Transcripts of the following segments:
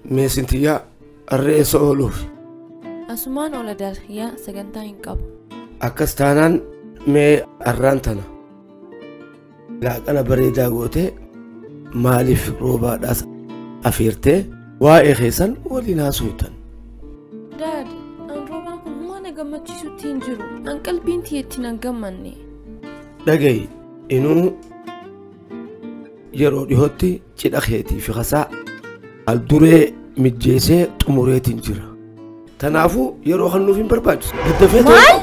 Meesintiyyaa harree eessa ooluuf? Asumaan oola Daadhiyyaa, sagantaa hin qabu. Akkas taanaan mee har'aan tana laaqana bareedaa gootee maaliif roobaadhaas afeertee waa'ee keessan waliin haasoftan? Daad, an roobaan kun humaa na gammachiisutti hin jiru. An qalbiin tiyyeetti nan gammanne. Dhaga'i, inuu yeroo dhihootti cidha keetii fi kasaa al duree mijjeessee xumureetiin jira. Kanaafuu yeroo kan nuuf hin barbaachisu. Daddafee Maal?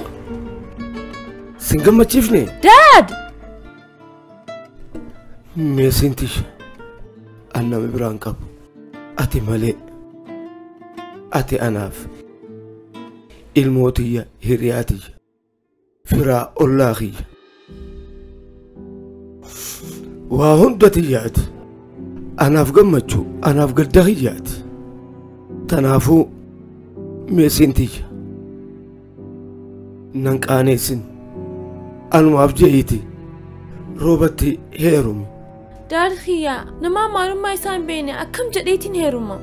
Sin gammachiifne? Daad! Meesintish, an nama biraan qabu. Ati malee. Ati anaaf ilmootiyya, hiriyaatiyya, firaa ollaa kiyya. Waa hunda tiyyaati. Anaaf gammachuu, anaaf gadda kiyyaati. Kanaafuu meesintiyya. Nan qaaneessin. Anumaaf je'iiti. Roobatti heerumi. Daad kiyyaa, namaa maalummaa isaa hin beekne akkam jedheetiin heeruma?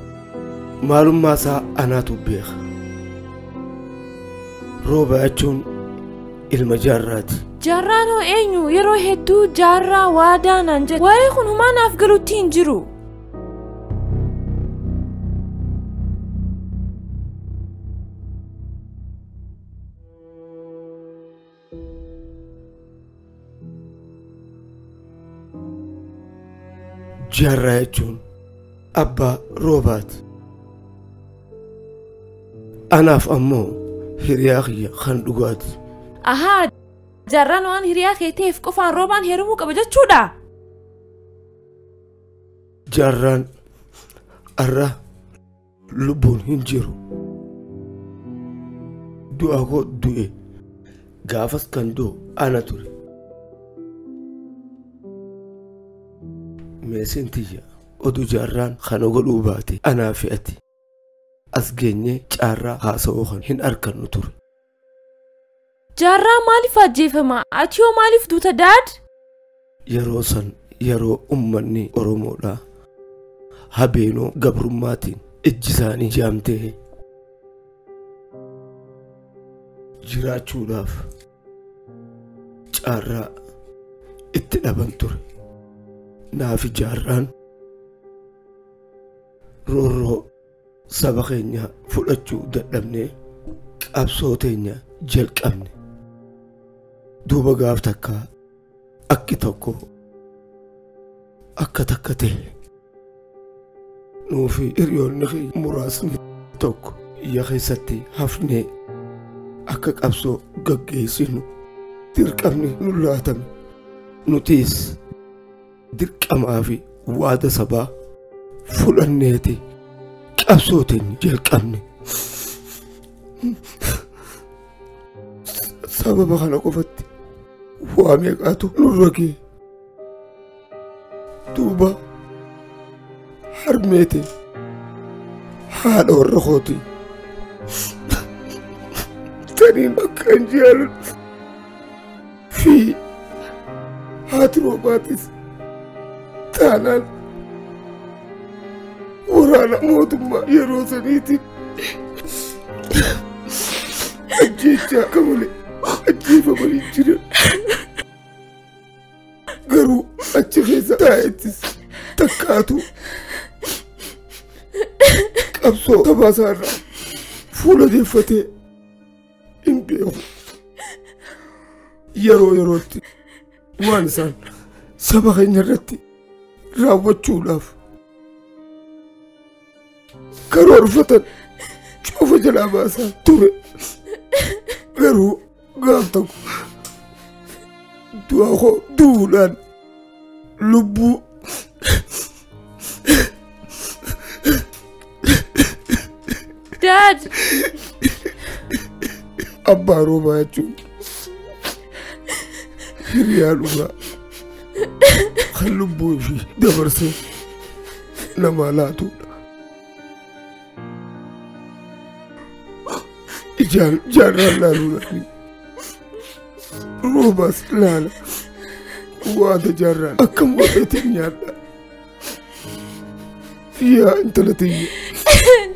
Maalummaa isaa anaatu beeka. Rooba jechuun ilma jaarraati. Jaarraan hoo eenyu? Yeroo hedduu jaarraa waadaa naan jedhe. Waa'ee kun humaa naaf galuutti hin jiru. Jaarraa jechuun abbaa roobaati. Anaaf ammoo hiriyaa kiyya kan dhugaati. Ahaa, jaarraan waan hiriyaa kee ta'eef qofaan roobaan heerumuu qaba jechuudha. Jaarraan har'a lubbuun hin jiru. Du'a koo du'e, gaafas kan du'u ana ture. Meesiin tiyya, oduu jaarraan kana godhuu baate anaa fi ati as geenyee caarraa haasa'uu kan hin argannu ture. Jaarraa maaliif ajjeefama? Ati hoo maaliif duuta daad? Yeroo san yeroo uummanni Oromoodhaa habeenoo gabrummaatiin ijji isaanii jaamtee jiraachuudhaaf caarraa itti dhaban ture. Naafi jaarraan roorroo saba keenya fudhachuu dadhabnee qabsoo teenya jalqabne. Duuba gaaf takkaa akki tokko akka takka ta'e nuufi hiriyoonni keenya muraasni tokko biyya keessatti hafnee akka qabsoo gaggeessinu dirqamni nu laatame. Nutis dirqamaa fi waada sabaa fudhanneeti qabsoo teenya jalqabne. Sababa kana qofatti waa meeqaatu nurra ga'e. Duuba harmeete haadha warra kooti. Taniin akka hin jaaladhu fi haati roobaatis taanaan waraana mootummaa yeroo saniitiin ajjeechaa akka malee ajjeefamanii jiran. Garuu achi keessa taa'ettis takkaatu qabsoo sabaasaarraa fuula deeffatee hin beeku. Yeroo yerootti waan isaan saba keenya irratti raawwachuudhaaf karoorfatan cufa jalaa baasaa ture. Garuu gaaf tokko du'a koo du'uudhaan lubbuu Dad! Abbaa roobaa jechuun Hiriyaa dhugaa kan lubbuu fi dabarsee namaa laatudha. Ijaan jaarraan laaluudhaan roobaas laala waanta jaarraan akkam godheetiin nyaadha. Yaa intala tiyya.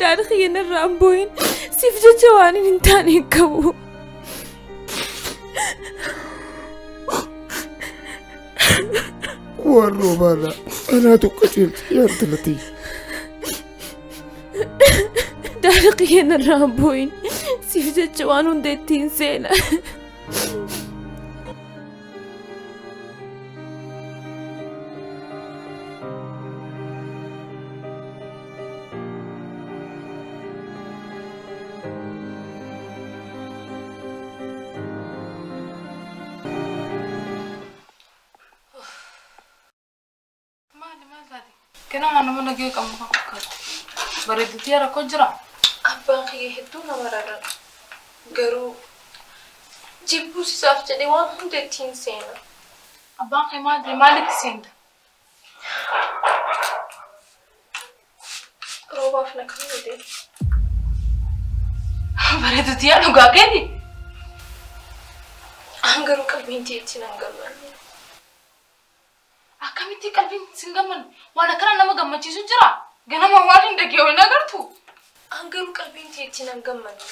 Daadhi kiyya narraa hin boo'in. Siif jecha waan hin taane hin qabu. Waan roobaadha anaatu qajeelcha yaa intala tiyya. Daadhi kiyya narraa hin boo'in. Siif jecha waan hunda ittiin seena. Kena mana mana gaya kamu kakak. Bareedutti rakkoo jira. Abbaan kiyya hedduu nama rarra'a. Garuu jibbuus isaaf jedhee waan hunda ittiin seena. Abbaan kee maal maalitti seenta? Roobaaf na kaawwate. Bareedutti yaa dhugaa keeti? An garuu qalbiin ittiin hin gammanne. Akkamitti qalbiin sin gammanne? Waan akkana nama gammachiisu jira? Ganama waan hin dhageenye hin agartu? An garuu qalbiin ittiin hin gammanne.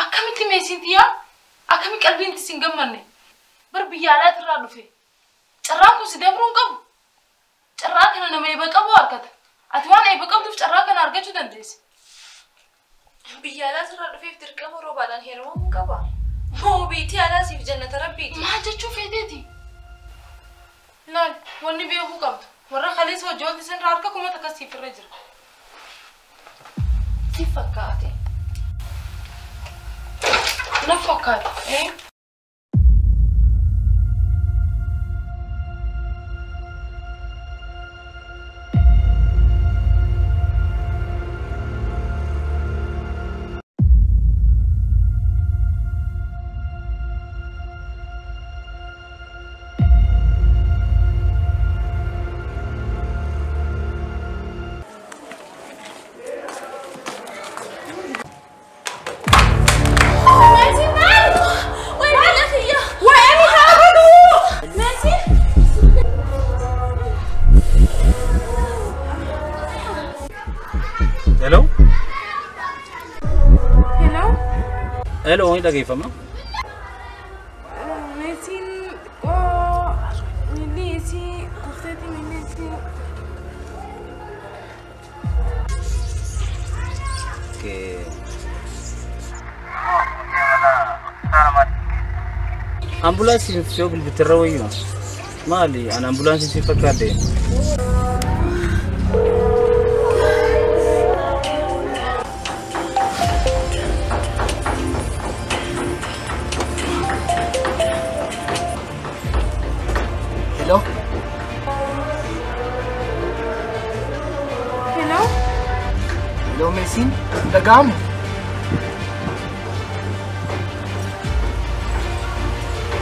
Akkamitti meesiin tiyyaa? Akkami qalbiin sin gammanne? Bar biyya alaatirraa dhufe. Carraan kun si dabruu hin qabu. Carraa kana nama eebba qabu argata. Ati waan eebba qabduuf carraa kana argachuu dandeessi. Biyya alaatirraa dhufeef dirqama roobaadhaan heerumamuu qaba. Moo biitii alaa siif jannata rabbiiti? Maal jechuu feeteeti? Laal wanni beekuu qabdu. Warra kaleessa hojii isin irraa harka kuma takka siif irra jira. Si fakkaate. Na fakkaate. Hello? Hello? Hello, hoy dhageeffama? Meetiin xiqqoo miilli isii kufteeti miilli isii. Ambulaansiin yoo bilbitirra wayyu maali? Ani ambulaansii si fakkaadde. Hello? Hello? Hello, Messi? Dhaga'amu?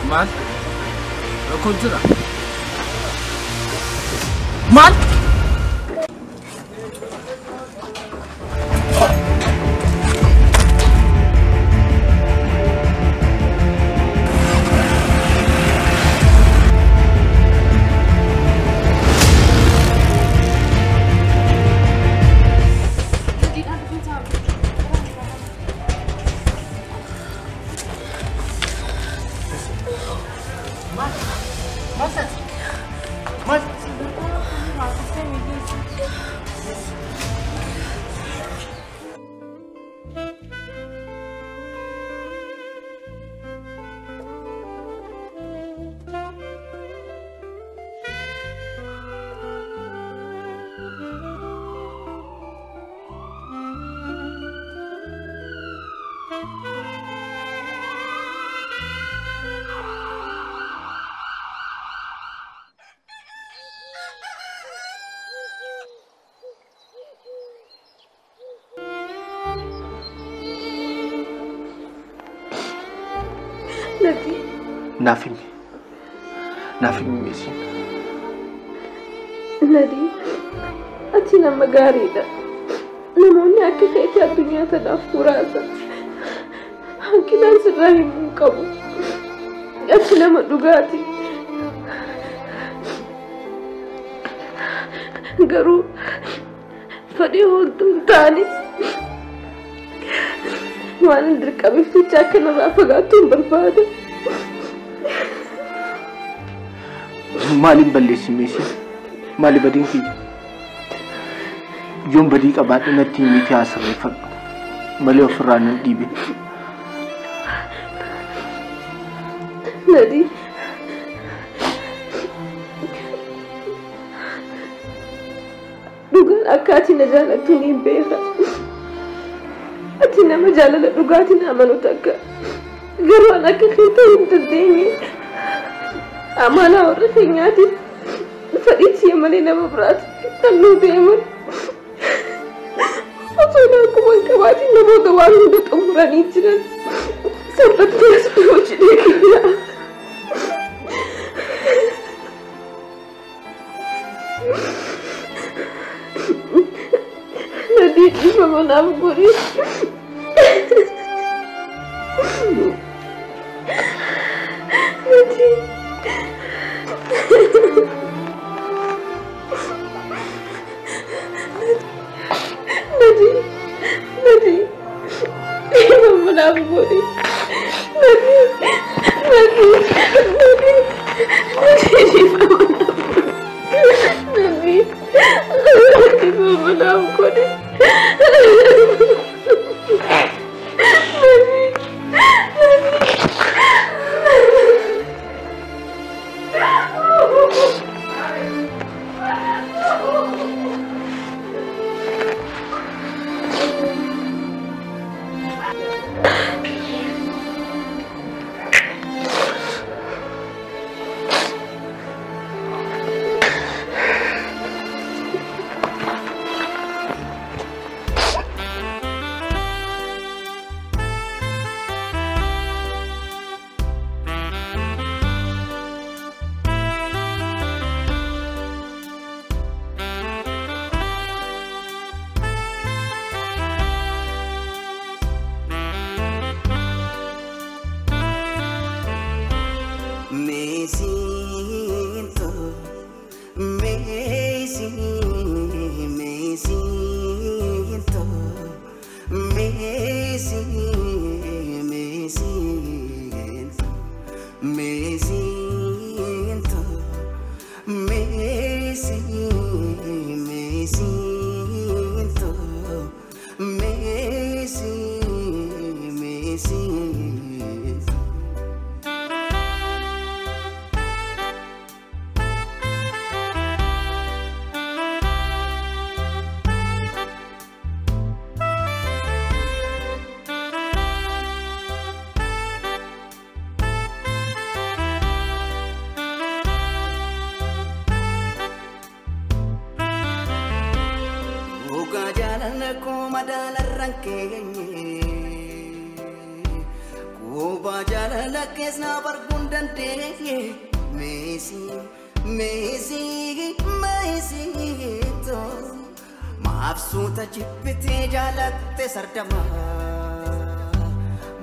Maal? Rakkoon jira? Maal? Nafi. Naaf himi. Naaf himi Meesiin. Nadii, ati nama gaariidha. Namoonni akka keetii addunyaa tanaaf muraasa. Hanqinaan sirraa himuu hin qabu. Ati nama dhugaati. Garuu fedhii homtuu hin taane waan hin dirqameef jecha akka narraa fagaattu hin barbaada. Maaliin balleessi Meesii? Maali badiin kiyya? Yoon badii qabaadhe natti himiti haa sirreeffadhu. Malee ofirraa nan dhiibe. Nadii, dhugaan akka ati na jaalattu ni beeka. Ati nama jaalala dhugaatiin amanu takka. Garuu an akka kee ta'uu hin dandeenye. Amaanaa warra keenyaatiif fedhii tiyya malee nama biraati halluu deeman. Osoo na akkuma hin qabaatiin namoota waan hunda xumuranii jiran. Salphatti as dhiyoo jedhee kiyya. Nadii dhiifama naaf godhi. Nadii. Nadii. Nadii. Dhiifama naaf godhi. Nadii. Nadii. Nadii. Nadii dhiifama naaf godhi. Nadii. Dhiifama naaf godhi. Nadii.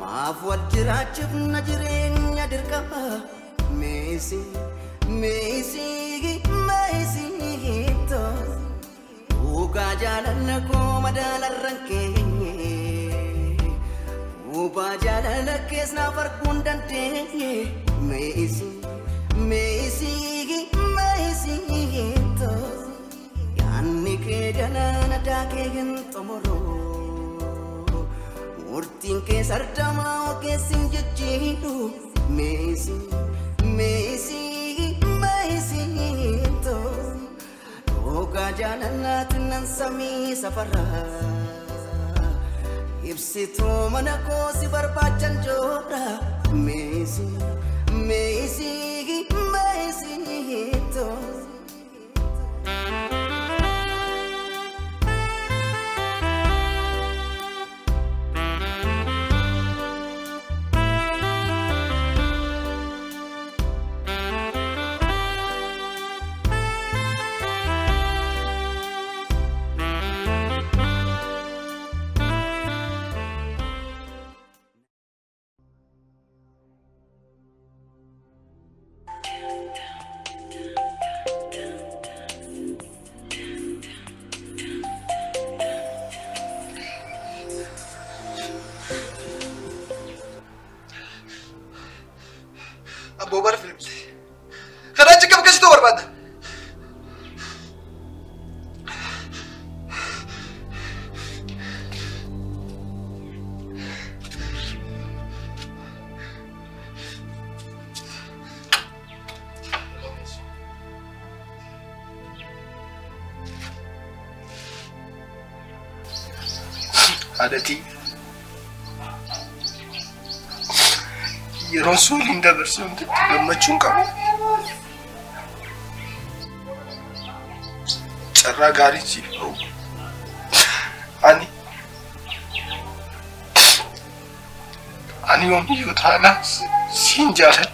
Maaf wal jiraachifna jireenya dirqama. Meesii, meesii, meesii dhugaa jaalala koo madaalarraan keenye. Dhugaa jaalala kees naaf arguu hin dandeenye. Meesii, meesii, meesii yaanni kee galaana daakee hin xumuru. Murtiin kee sardamaa ogeessin jijjiiru. Meesii, meesii, meesii dhugaa jaalalaatti nan samii safaraa. Ibsituu mana koo si barbaachan joora. Meesii, meesii, meesii. Abboo bara filmte. Kanaa achi kam akkasitti barbaadda? Haadhatii yeroon sun hin dabarsu hundatti gammachuun qabu. Carraa gaarii siif ta'u. Ani yoomiyyuu taanaan siin jaaladha.